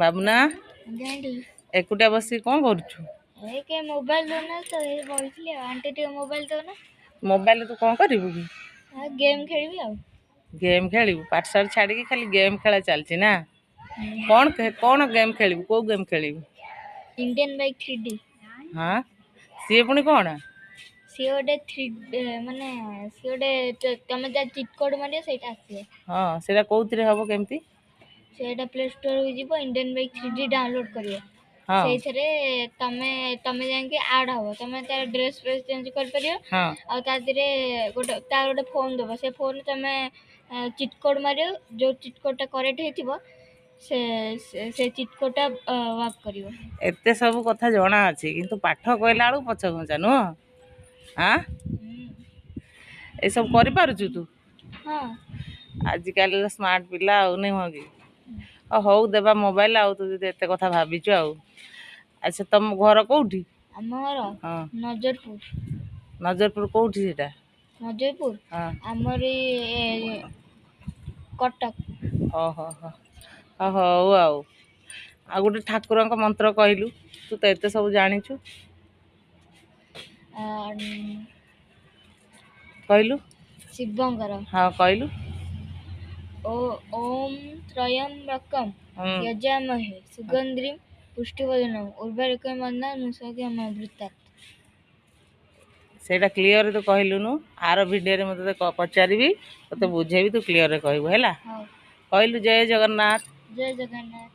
ବାବୁନା, ଆଜ୍ଞା ଆଣ୍ଟି। ଏକୁଟିଆ ବସିକି କ'ଣ କରୁଛୁ? ଏଇ କିଏ ମୋବାଇଲ ଦଉନା ତ, ଏଇ ବସିଥିଲି ଆଉ। ଆଣ୍ଟି, ଟିକେ ମୋବାଇଲ ଦଉନା। ମୋବାଇଲରେ ତୁ କ'ଣ କରିବୁ କି? ଆଉ ଗେମ୍ ଖେଳିବି ଆଉ। ଗେମ୍ ଖେଳିବୁ? ପାଠଶାଠ ଛାଡ଼ିକି ଖାଲି ଗେମ୍ ଖେଳା ଚାଲିଛି ନା କ'ଣ? କ'ଣ ଗେମ୍ ଖେଳିବୁ? କେଉଁ ଗେମ୍ ଖେଳିବୁ? Indian bike 3D। ହଁ, ସିଏ ପୁଣି କ'ଣ? ସିଏ ଗୋଟେ ଥ୍ରୀ, ମାନେ ସିଏ ଗୋଟେ ତମେ ଯାହା ଚିଟ୍ କୋଡ୍ ମାରିବ, ସେଇଟା ଆସିବ। ହଁ, ସେଇଟା କେଉଁଥିରେ ହେବ, କେମିତି? ସେଇଟା ପ୍ଲେ ଷ୍ଟୋରକୁ ଯିବ, ଇଣ୍ଡିଆନ୍ ବାଇକ୍ 3D download କରିବ। ସେଇଥିରେ ତମେ ଯାଇକି ଆଡ଼୍ ହବ, ତମେ ତାର ଡ୍ରେସ୍ ଫ୍ରେସ୍ ଚେଞ୍ଜ କରିପାରିବ। ଆଉ ତା ଦେହରେ ଗୋଟେ ତାର ଗୋଟେ ଫୋନ୍ ଦେବ, ସେ ଫୋନ୍ରେ ତମେ ଚିଟ୍ କୋଡ୍ ମାରିବ। ଯେଉଁ ଚିଟ୍ କୋଡ୍ଟା କରେକ୍ଟ ହେଇଥିବ, ସେ ଚିଟ୍ କୋଡ୍ଟା ୱାର୍କ କରିବ। ଏତେ ସବୁ କଥା ଜଣା ଅଛି, କିନ୍ତୁ ପାଠ କହିଲା ବେଳକୁ ପଛ ଘୁଞ୍ଚା, ନୁହଁ? ଆଁ, ଏସବୁ କରିପାରୁଛୁ ତୁ? ହଁ। ଆଜିକାଲିର ସ୍ମାର୍ଟ ପିଲା ଆଉ, ନୁହଁ କି? ହଉ, ଦେବା ମୋବାଇଲ ଆଉ, ତୁ ଯଦି ଏତେ କଥା ଭାବିଛୁ ଆଉ। ଆଚ୍ଛା, ତମ ଘର କେଉଁଠି? ଆମ ଘର? ହଁ। ନଜରପୁର। ନଜରପୁର କେଉଁଠି ସେଇଟା? ନଜରପୁର? ହଁ। ଆମର କଟକ। ଓହୋ ହୋ, ହଉ। ଆଉ ଗୋଟେ ଠାକୁରଙ୍କ ମନ୍ତ୍ର କହିଲୁ, ତୁ ତ ଏତେ ସବୁ ଜାଣିଛୁ। କହିଲୁ। ଶିବଙ୍କର? ହଁ, କହିଲୁ। ଓ ଓମ୍ ତ୍ରୟମ୍ବକମ୍ ୟଜାମହେ ସୁଗନ୍ଧିମ୍ ପୁଷ୍ଟିବର୍ଦ୍ଧନମ୍ ଉର୍ବାରୁକମିବ। ସେଇଟା କ୍ଲିଅର ତୁ କହିଲୁନୁ। ଆର ଭିଡ଼ିଓରେ ମୁଁ ତୋତେ ପଚାରିବି, ତୋତେ ବୁଝେଇବି, ତୁ କ୍ଲିଅରରେ କହିବୁ, ହେଲା? ହଉ। କହିଲୁ, ଜୟ ଜଗନ୍ନାଥ। ଜୟ ଜଗନ୍ନାଥ।